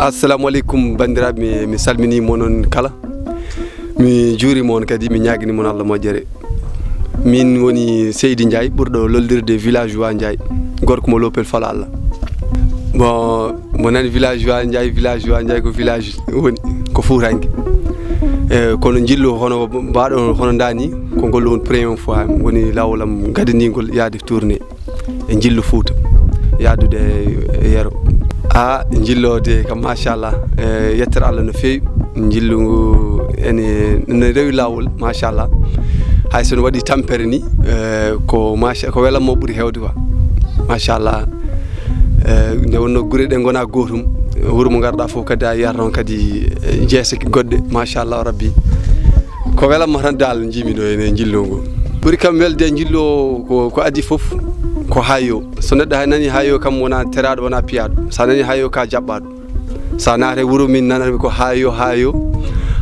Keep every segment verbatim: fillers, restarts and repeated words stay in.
Assalamu aleykum, banndiraaɓe, mi, mi salminii mon on kala. Mi juuriima on kadi, mi ñaaganii mon Allah moƴƴere. Min woni Seydi Ndiaye, ɓurɗo lollirde villageois Ndiaye, gorko mo loopel fala Allah. Bon, mo nani villageois Ndiaye, villageois Ndiaye ko village woni, ko fuutanke. E, kono njillu hono mbaɗo hono ndaa ni, ko ngol woni première fois woni laawol am gadaniingol yaade tournée e njillu Fuuta, yaadude e Yero. A, njillo de kam, machallah, e, yettere Allah no feewi. Njillu ngu ene, ene rewi laawol, machallah. Hay so no waɗi tampere ni, e, ko macha-, ko welamma ɓuri heewde quoi, machallah. E, nde wonno gure ɗe ngona gootum, wuro mo ngarɗa fof kadi a yiyata toon kadi, e, jeese goɗɗe, machallah rabbi. Ko welamma tan dal njiimi ɗo ene njillo ngo. Ɓuri kam welde njillo ko, ko adii fof ko haayo. So neɗɗo hay nani haayo kam wona teraaɗo, wona piyaaɗo. Sa nani haayo ka jaɓɓaaɗo. Sa naate wuro min nanatmi ko haayo, haayo.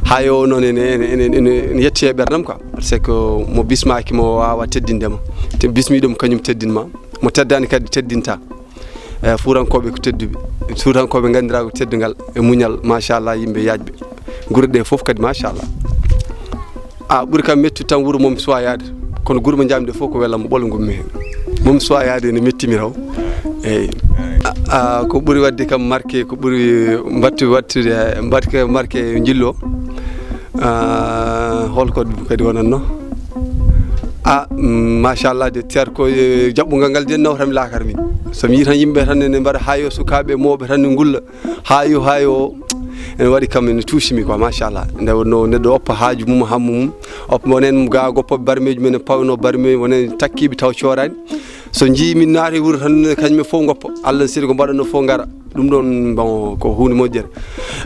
Haayo o noon ene, ene, ene, ene, ene yetti e ɓerdam quoi. Parce que mo bismaaki mo waawa teddinde ma. Te bismiɗo mo kañum teddin ma. Mo teddaani kadi teddinta. E, fuutankooɓe ko tedduɓe. Fuutankooɓe nganndiraa ko teddungal e muñal, machallah, yimɓe yaajɓe. Gure ɗe fof kadi, machallah. A, ɓuri kam mettude tan wuro mo mi suwaa yaade. Kono gure mo njaami ɗe fof ko welamma ɓolo ngonmi heen. Mo mi suwaa yaade ene metti mi taw. Eeyi. A, a, ko ɓuri waɗde kam marqué, ko ɓuri mbattu-, wattude, mbatke marqué njillo. A, holko ɗum kadi wonatno? A, mm, machallah de, teer ko, e, jaɓɓungal ngal de nawtam laakar min. So mi yii tan yimɓe tan ene mbaɗa haayo, sukaaɓe mawɓe tan ne ngulla. Haayo, haayo o, ene waɗi kam ene tuusi mi quoi, machallah. Nde wonno neɗɗo oppa haaju mum, hammu mum, oppa wonen ga goppoɓe barmeeji men, pawno barmeeji, wonen takkiiɓe taw cooraani. So njii min naati wuro tan, kañum e fof ngoppa. Allah siri ko mbaɗanno fof ngara. Ɗum ɗoon, bon, ko huunde moƴƴere.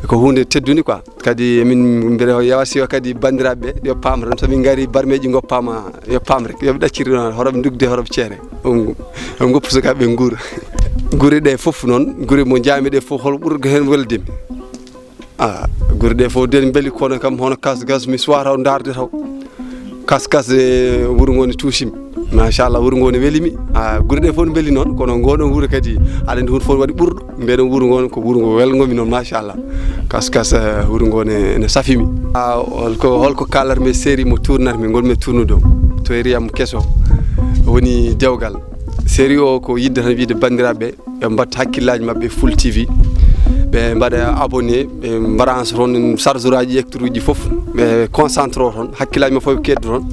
Ko huunde teddunde quoi. Kadi emin mbiɗa yawa siwa kadi banndiraaɓe ɓe yo paam tan. So min ngari barmeeji ngoppaama yo paam rek. Yo ɓe ɗaccir ɗon hoto ɓe ndugde hoto ɓe ceere. On, on ngoppu sukaaɓe nguura. Gure ɗe fof noon, gure mo njaami ɗe fof hol ɓurɗo heen weldemi? A, gure ɗe fof den mbeli kono kam hono kas gas mi suwata o ndaarde taw. Kas kas e wuro ngo ne tuusimi. Machallah, wuro ngo ne welimi. A, gure ɗe fof ne mbeli noon, kono ngoɗon wuro kadi, aɗa anndi huunde fof ne waɗi ɓurɗo. Mbeɗon wuro ngo ko wuro ngo welngomi noon, machallah. Kas kas, e, wuro ngo ne, ne safimi. A, holko, holko kaalatmi e série mo tournatmi, ngonmi e tournude o? To eriyam keso woni dewgal. Série o ko yidde tan wiide banndiraaɓe ɓe mbatta hakkillaaji maɓɓe Full T V, ɓe mbaɗa abonné, ɓe mbaɗa en toon chargeuraaji lectureji fof, ɓe concentre o toon, hakkillaaji maɓɓe fof ɓe keddo toon.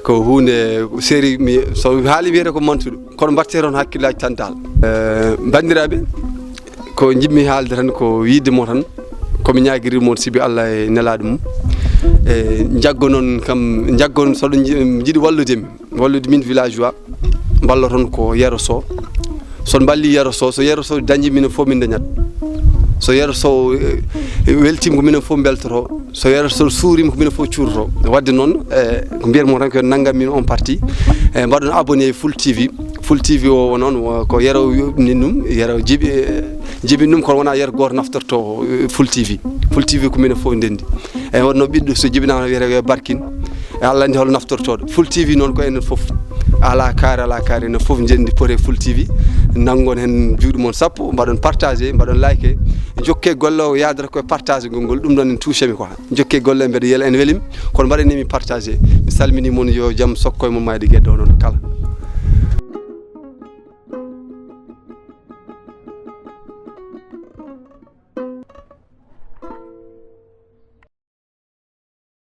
Ko huunde série mi, so haali wiyete ko mantuɗo, kono mbatte toon hakkillaaji tan dal. E, banndiraaɓe, ko njiɗmi haalde tan ko wiide mo tan, ko mi ñaagiri mo sibi Allah e nelaaɗo mum. E, njaggo noon kam, njaggo noon so ɗon nji-, njiɗi wallude mi. Wallude min villageois, mballoton ko Yero Sow. So on mballii Yero Sow, so Yero Sow dañii minen fof min dañat. So Yero Sow, e, e, weltiima ko minen fof mbeltoto. So Yero Sow suuriima ko minen fof cuuroto. Waɗde noon, e, ko mbiyat mo tan ko nanngam min on parti. E, mbaɗon abonné e Full T V. Full T V o noon wo-, ko Yero yoɓni ɗum, Yero jibi, e, jibini ɗum kono wonaa Yero gooto naftorto, e, Full T V. Full T V ko minen fof ndenndi. E, wonno ɓiɗɗo so jibinaama wiyata yo barkin. E Allah anndi hol naftortooɗo. Full T V noon ko enen fof. Alaa kaari, alaa kaari, enen fof njendi pote Full T V. Nanngon heen juuɗe mon sappo, mbaɗon partagé, mbaɗon like. Jokke golle o yaadata koye partagé ngol ngol. Ɗum ɗoon en touché mi quoi. Jokke golle mbeɗa yela en welimi. Kono mbaɗani mi partagé. Mi salmini mon yo jam sokko e mon mayde geddo o noon kala.